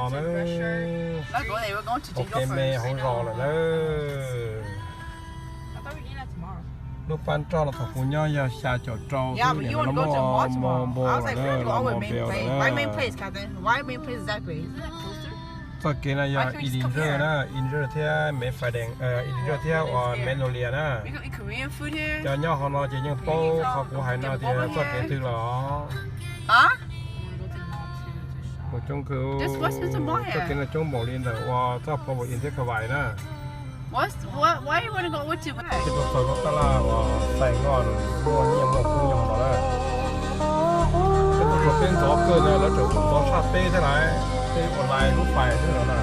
Lawm, ua ke me hauv zos lawm lawm. Lub pab roj no thaum kuv nyob yog xya caum rau xwb, niam lawv muab ua Mobile lawm na, los Mobile lawm na. Txoj kev no yog Elijah na, Elijah thiab Maiv Fai Dees, Elijah thiab uas Maiv Nus Lias na. Cov nyob hauv no ces yeej paub qhov kuv hais no tias txoj kev twg los. Mus coob kawg, txoj kev no coob npaum li ntawm uas txoj Provo Inn thiab Kavais na. Tib tug txog lub tab laj uas xais nkoj muaj nyiaj muaj kub nyob hauv no na. Peb tuaj tsuas peb ntxov kawg no lawv tseem ua ntxov tshaj peb thiab lawm, peb ua lais lub fais xwb no na.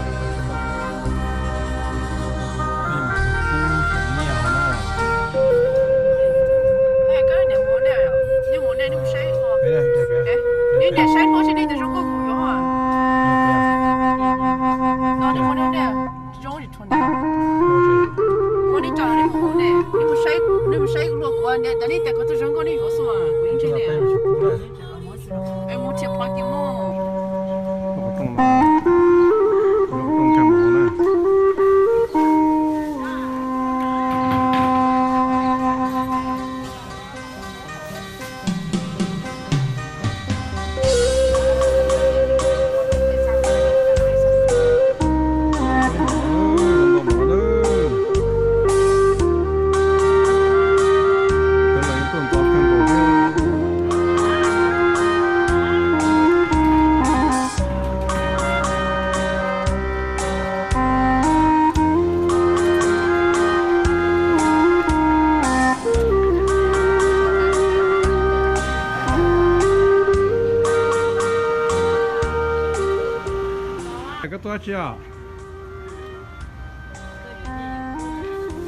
Koj tuaj dab tsi os?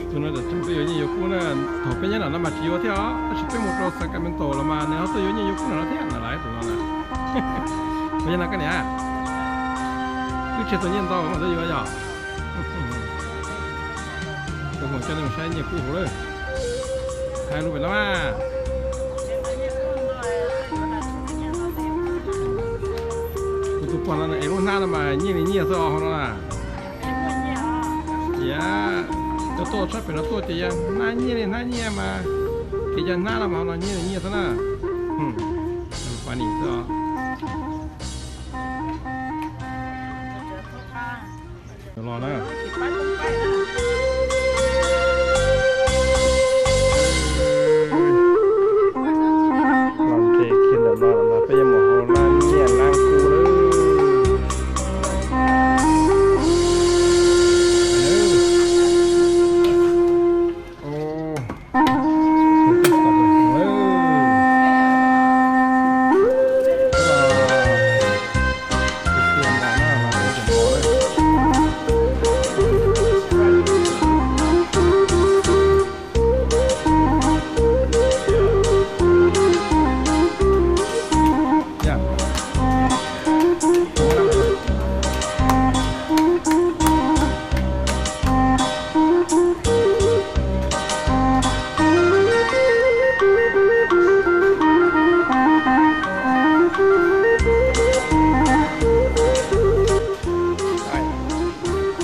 Tus no tseem tuaj yuav nyiaj yuav kub na. Thaum peb nyob nram no mas tsis yuav thiab os, tab sis peb mus rau Sacramento los mas nws ho tuaj yuav nyiaj yuav kub nram no thiab na, lawv tus no na. Puas yog no koj niam? Wb tseg tau nyiaj ntau mas tuaj yuav yog. Tus hmoob coj nej mus saib nyiaj kub hauv lawm. Hais lus pem no mas. Kuv tus pog no es lub hnab no mas nyiaj li nyiaj xwb os hauv no na. Yam, cov tuaj tshab pem no tuaj ces yog hnab nyiaj li hnab nyiaj mas, ces yog hnab no mas hauv no nyiaj li nyiaj xwb na. Funny xwb os. Los na. Los nres kiag ntawm no los peb yuav mus hauv lab nyiaj lab kub lawm.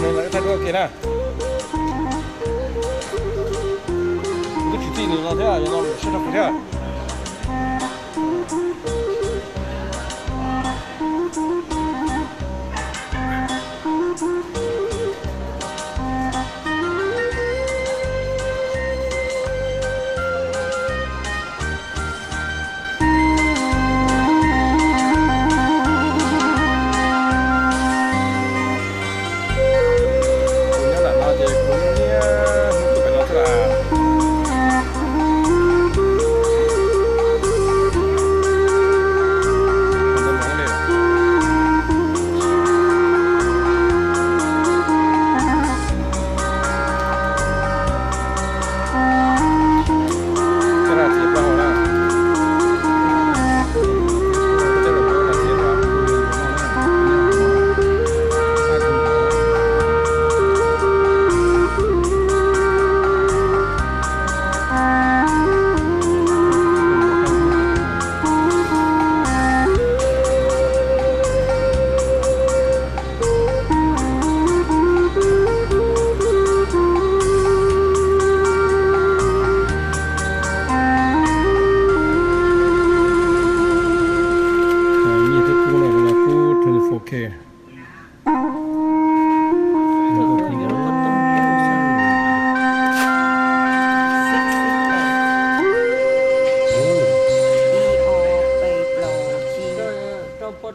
Mus lawm thaij duab ua ke na. Twb tsis txij nws no thiab, yog no siab rau kuv thiab. Kuv nyob nram no ces kuv niaj hnub tuaj pem no xwb las.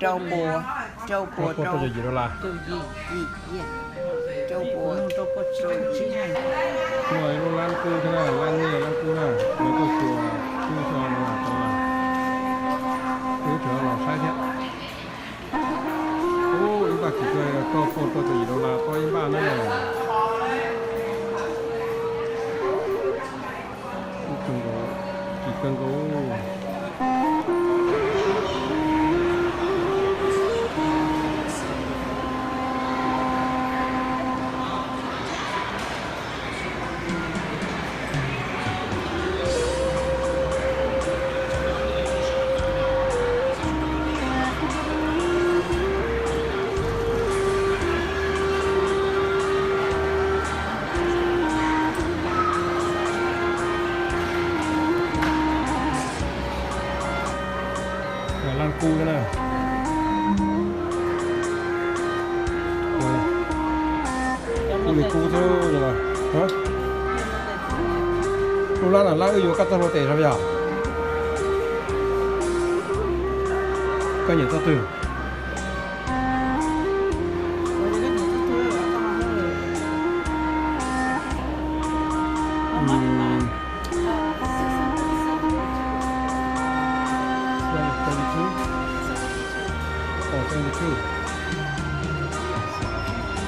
Rau puas, rau puas rau caum yim dollar. Rau puas, rau puas. Muaj ib lub lab kub thiab na, lab nyiaj lab kub na, lawv tuaj xyuas kub xyuas no na, wb tseem los saib thiab. Ub, ib npaj kim kawg, rau puas rau caum yim dollar tau ib npaj na. Ub, kim kawg nkaus. Lab kub thiab na. Kub li kub xwb os. Lub lab no lab wb yuav koj txoj hlua tes sav yog? Koj nyiam txoj twg?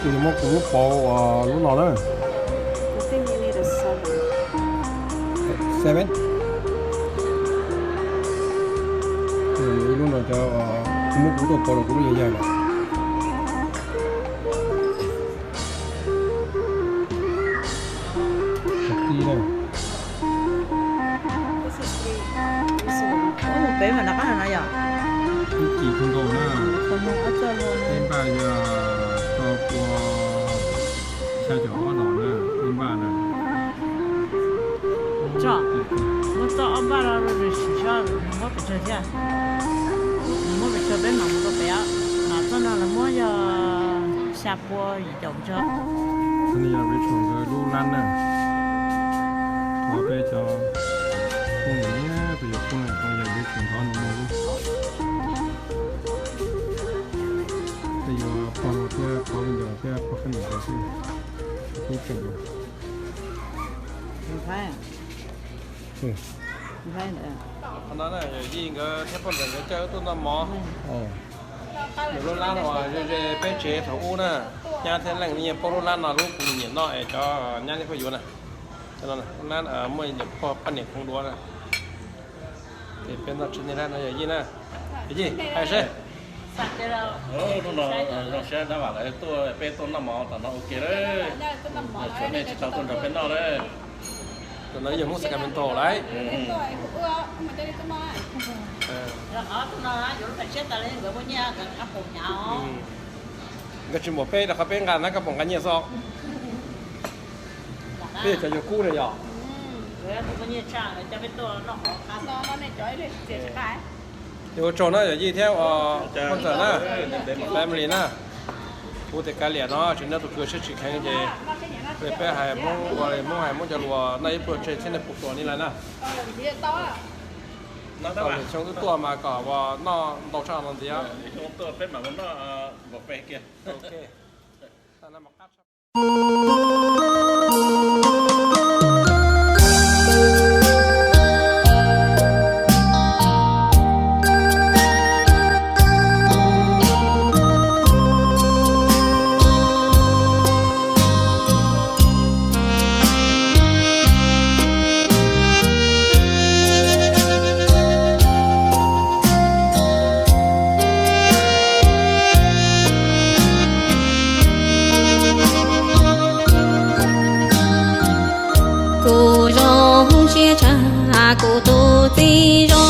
Tus muab kuv lub pauv uas lub no na. Seven. Ib lub no cov, kuv muab kuv tuaj pauv los kuv lub yog yog lawm. Mus pem mas nov qab no yom. Ib kis kawg nkaus na. Ib npaj yog rau puas xya caum ob dollar na, ib npaj na. Tso, muab txoj ob npaj no sim saib nws muab pes tsawg thiab. Nws muab pes tsawg peb mam mus rau pem. Txoj no lawv muab yog xya pua yim caum pes tsawg. Ntawm no yog Rachel nkawd lub lab na. Thov peb cov phooj ywg, peb cov phooj ywg, yog Rachel ntawd nws muaj lub, peb yuav pog no thiab pog Vij Ncaus thiab pog Khab Nim nkawd xwb. Tub tseem. Qhov no na, yawm yij nkawd thiab poj ntxawm nkawd coj wb tuaj noj mov. Nws lub lab uas ze ze peb tsev thaum ub na, nyab thiab leej niaj paub lub lab no, lub kuv nyiam noj es cov nyab thiab phooj ywg na. Lub lab muaj niam pog poj niam khoov duav na. Ces peb noj tsis nej lab no yawm yij na. Yawm yij, hais seb. Hnub no zoo siab dab vam lawv tuaj, peb tuaj noj mov tom no ua ke lawm. Tsuav nej tsis tau tuaj nrog peb noj lawm. Tam no yog Hmoob Sacramento lawm. Nkawd tsis npaum peb rau qhov peb nqa na, koj pom nqa nyiaj xwb. Peb yog cov yuav kub na yom. Ces ua tsaug na yawm yij thiab pog ntxawm na, family na. Kuv tes kav liam no tsis nrog tus kws siab tsis kheev ces peb hais Hmoob ua li Hmoob hais, Hmoob cov lus noj ib pluag tseg thiab nej puas tuam li lawm na. Kom lwm xyoo wb tuaj mas kom noj ntau tshaj no ntxiv. Kuv zoo siab tshaj kuv tus txiv zoo,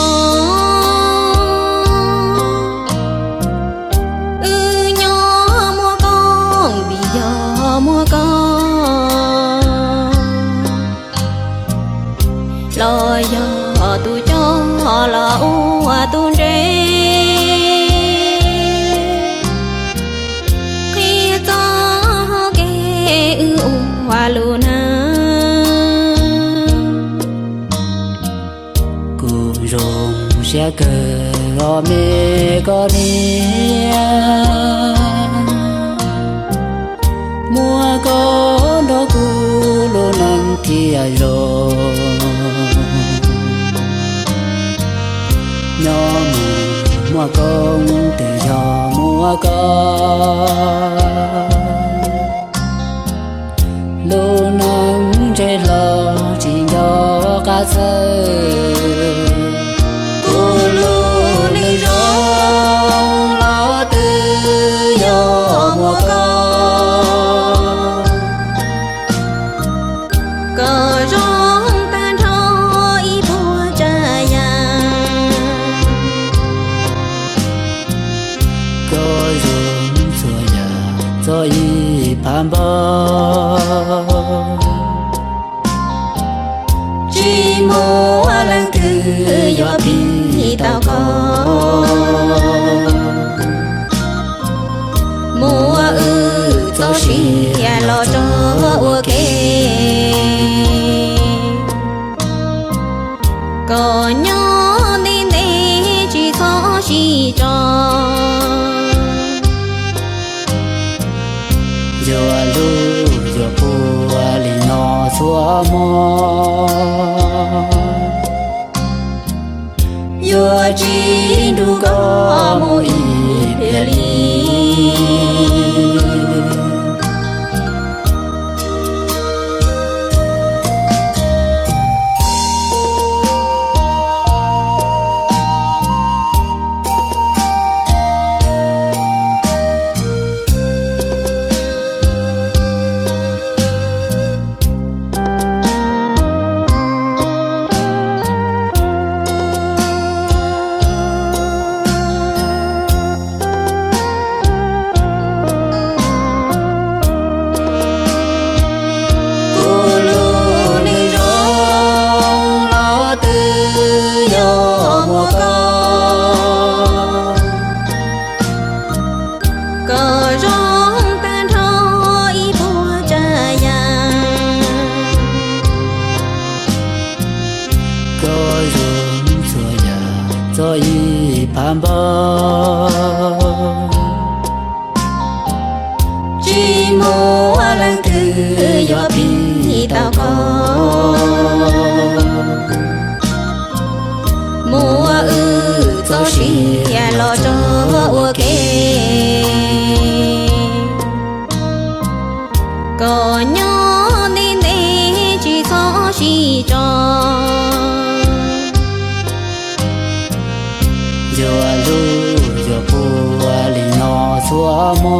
wb nyob muaj koob vim yog muaj koob, los yog tus coj los ua tus ntsej, qhia txoj kev wb ua lus neej. Kuv Zoo siab kawg os me koj niam, muaj koj nrog kuv lub neej thiaj zoo. Nyob mus muaj koob twb yog muaj koj, lub neej ntsej hlo tsis nco qab txhawj. Kuv lub neej zoo los twb yog muaj koj, koj zoo tag nrho ib puas tsav yam. Koj zoo txhua yam txog ib phab npawg, tsis muaj leej twg yuav pib tau koj. Muaj wb txoj sia los tso ua ke, koj nyob ntev ntev tsis txhob sib tso. Yuav hlub yuav puag li no txhua hmo, yuav tsis nrug koj mus ib pliag li. Kuv lub neej zoo los twb yog muaj koj, koj zoo tag nrho ib puas tsav yam. Koj zoo txhua yam txog ib phab npawg, tsis muaj leej twg yuav pib tau koj. Muaj wb txoj sia los tso ua ke, koj nyob ntev ntev tsis txhob sib tso. Yuav hlub yuav puag li no txhua hmo,